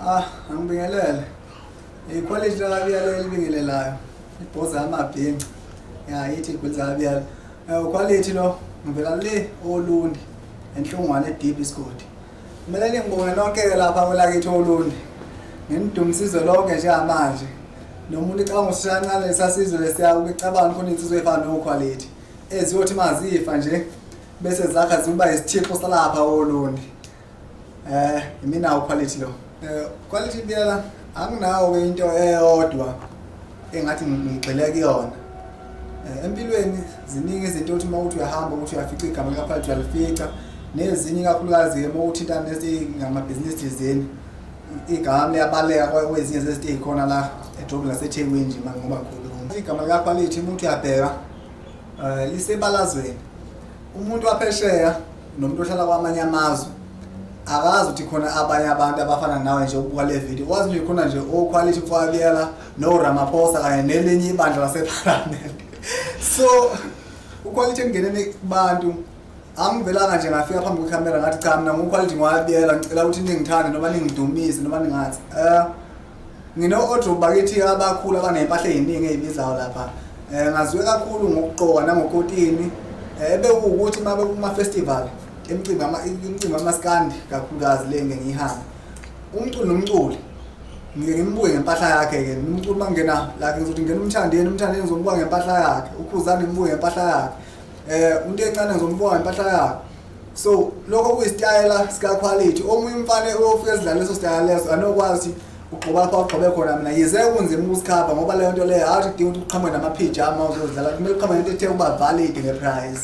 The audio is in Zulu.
Ah, angibingelele. Ikhwalithi lakaBiyela elibingelelayo. Ibhoza yamabhinca. Ya, yithi igwiza kaBiyela. Ukhwalithi lo ngivela le oLundi enhlungwane eDeep isigodi. Kumele ningibonge nonke-ke lapha kwelakithi oLundi. Nginidumisizwe lonke njengamanje. Nomuntu ecabanga ukuthi kancane lesasizwe lesiya ubecabanga khona insizwa efana nokhwalithi. Eziyothi mazifa nje bese zakha ziba isithixo salapha oLundi. Imina uquality lo. Quality Biyela anginawo ke into eyodwa engathi ngigxile kuyona. Empilweni ziningi izinto othi uma uthi uyahamba ukuthi uyafica igama lika quality uyalifica nezinye ikakhulukazi ke uma uthintana ngamabhizinisi thizeni igama liyabaleka kwezinye zezinto ey'khona la edrobheni laseThekwini nje ngoba ngikhuluma. Igama lika quality umuntu uyabheka lisebalazweni. Umuntu waphesheya nomuntu ohlala kwamanye amazwe akazi ukuthi khona abanye abantu abafana nawe nje ubuka le video wazi nje khona nje oQuality Mfwabiyela no Ramaphosa kanye nelinye ibandla laseParliament. So uQuality engenene kubantu angivelanga nje ngafika phambi kwekhamera ngathi cha, mina nguQuality ngwabiyela, ngicela ukuthi ningithande noma ningidumise noma ningathi ngino-wardrobe bakithi abakhulu abaney'mpahla ey'ningi ey'bizayo lapha. Ngaziwe kakhulu ngokugqoka nangokotini, ebekuwukuthi uma bekuma-festival imicimbi imicimbi yamaskandi kakhulukazi le ngike ngiyihambe, umculi nomculi ngike ngimbuke ngempahla yakhe-ke. Umculi uma ngingena like ngizothi ngena uMthandeni, uMthandeni ngizombuka ngempahla yakhe, uKhuzani ngimbuke ngempahla yakhe, uNto Encane ngizombuka ngempahla yakhe. So lokho kuyisitayela sika-Quality. Omunye umfana uyofika ezidlala leso sitayela leso anokwazi ugqoka lapho agqobe khona. Mina yize kunzima ukusikhava ngoba leyo nto leyo awuthi kudinga ukuthi uqhamuke namaphijama uzodlala, kumele uqhamuke nento ethe ukuba valid ngeprice.